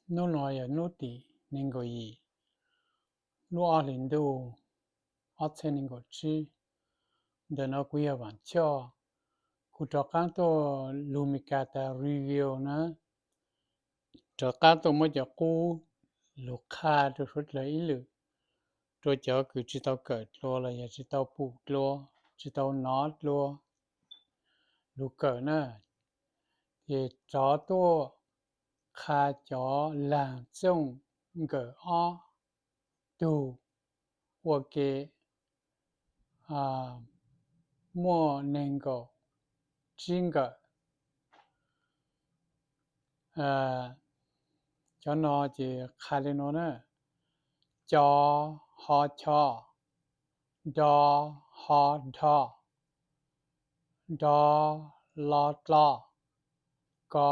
Hnub no yog hnub tim nees nkaum yim lub ob hlis ntuj ob txhiab nees nkaum tsib. Ntawm no kuv yog Vam Choj, kuv rov qab tuaj lug Mes Kas tas review na, rov qab tuaj muab cov qub lug qha rau suav dlawg ib lwm, rau cov kws tsis tau kawm dlua los yog tsis tau pum dlua, tsis tau nov dlua lug kawm na, ces rov tuaj qha cov laag txooj nkawm ob tug ua ke muaj nees nkaum tsib nkawm. Cov no ces qha li no na: co, ho, cho, do, ho, dho, do, lo, dlo, ko,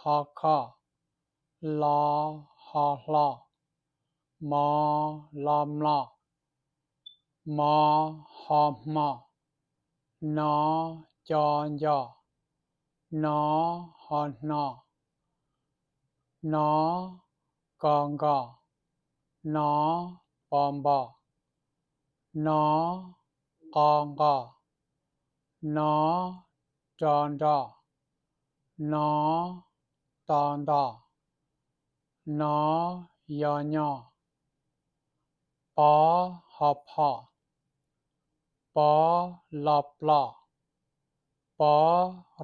ho, kho, lo, ho, hlo, mo, lo, mlo, mo, ho, hmo, no, co, nco, no, ho, hno, no, ko, nko, no, po, npo, no, qo, nqo, no, ro, nro, no, to, nto, no, yo, nyo, po, ho, pho, po, lo, plo, po,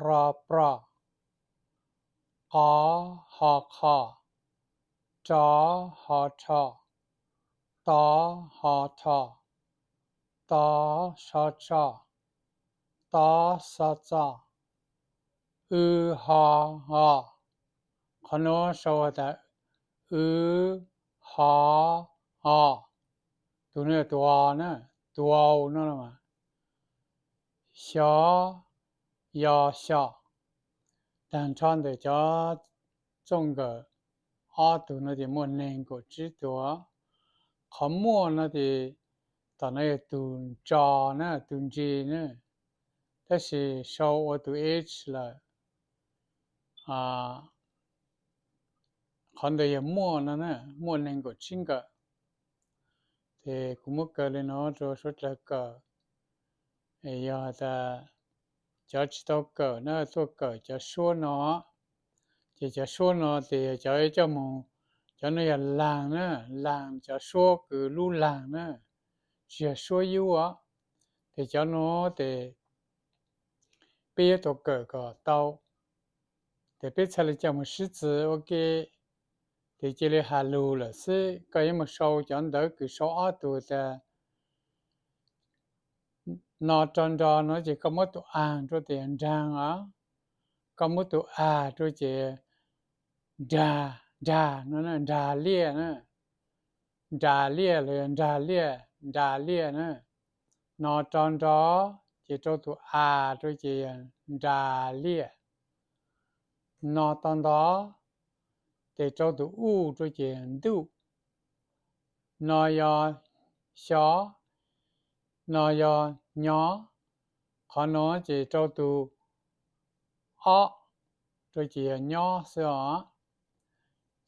ro, pro, qo, ho, qho, ro, ho, rho, to, ho, tho, to, so, tso, to, xo, txo, w, ho, o. Qhov nuav sau has tas w, ho, o. Tus nuav yog tus o na, tus o no, xyo, yo, xyo. Taag nrho ntawm cov txooj nkawm ob tug no ces muaj neeg nkaum tsib tug. Qhov muaj no ces tom no yog tus ntso na, tus ntsis na, tab sis sau ua tus h lawm. Qhov ntawd yog muaj no na, muaj neeg nkaum tsib nkawm. Ces kuv muab kaw li no rau suav dlawg kawm. Yog tas cov tsis tau kawm na tuaj kawm cov suab no, ces cov suab no ces yog cov coj mus, cov no yog laag na, laag cov suab kws lub laag na, tsis yog suab yub os. Ces cov no ces peb yuav tau kawm kom tau, ces peb txhaj li coj mus sib txwv ua ke, ces cia li has lug lawm xwb. Koj yuav mus sau cov ntawv kws sau ob tug tas no ro nro no ces koj muab tus a rua tes yog nraag os, koj muab tus a rua ces nrag, nrag no, nrag liaj na, nrag liaj los yog nrag liaj, nrag liaj na. No ro nro ces rau tus a rua ces yog nrag liaj. No to nto ces rau tus u rua ces ntuj. No yog xyo, no yog nyo, qhov no ces rau tus ob rua ces yog nyob xwb os.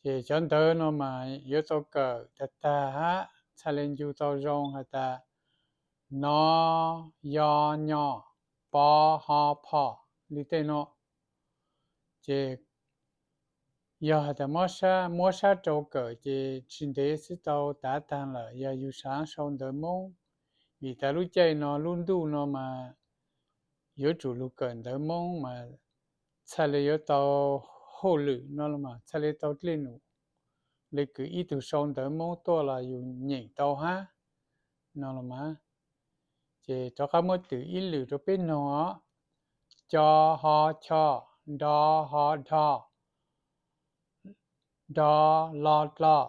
Ces cov ntawv no mas yuav tau kawm tag tag hab txhaj li ncu tau zoo has tas no, yo, nyo, po, ho, pho, li tej no. Ces yog has tas muab sab rau kawm ces tsis ntev xwb tau tav taag lawm yog yug xaav sau ntawv Moob, vim tas lub caij no lub ntuj no mas yuav tsum lug kawm ntawv Moob mas txhaj li yuav tau hauj lwm no los mas txhaj li tau dlej num li kws ib tug sau ntawv Moob tuaj los yus nyeem tau hab no los mas. Ces rov qab muab twm ib lwm rau peb noog os: co, ho, cho, nro, ho, dho, do, lo, dlo,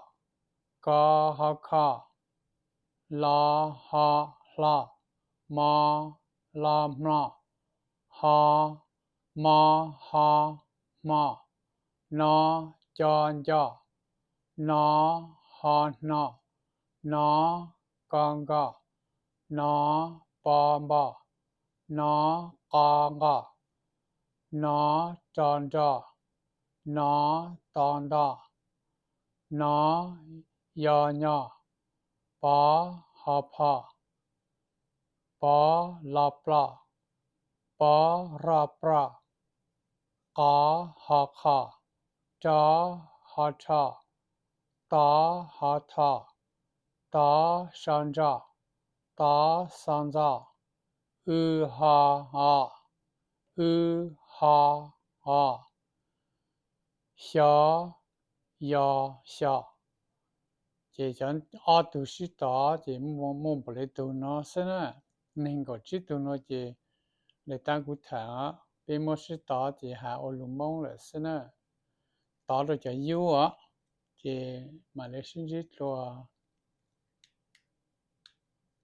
ko, ho, kho, lo, ho, hlo, mo, lo, hmo, ho, mo, ho, hmo, no, co, nco, no, ho, hno, no, ko, nko, no, po, npo, no, qo, nqo, no, ro, nro, no, to, nto, No, yo, nyo. Po, ho, pho. Po, lo, plo. Po, ro, pro. Qo, ho, qho. Ro, ho, rho. To, ho, tho. To, so, ntso. To, xo, ntxo. W, ho, o. W, ho, o. Xyo, yo, xyo. Ces cov ob tug sib tov ces muaj npaum li tug no xwb na. Nees nkaum tsib tug no ces li tab kuv tham, peb muab sib tov ces hais ua lus Hmoob lawm xwb na. Tov rau cov yub os, ces mam li sib ntsib dlua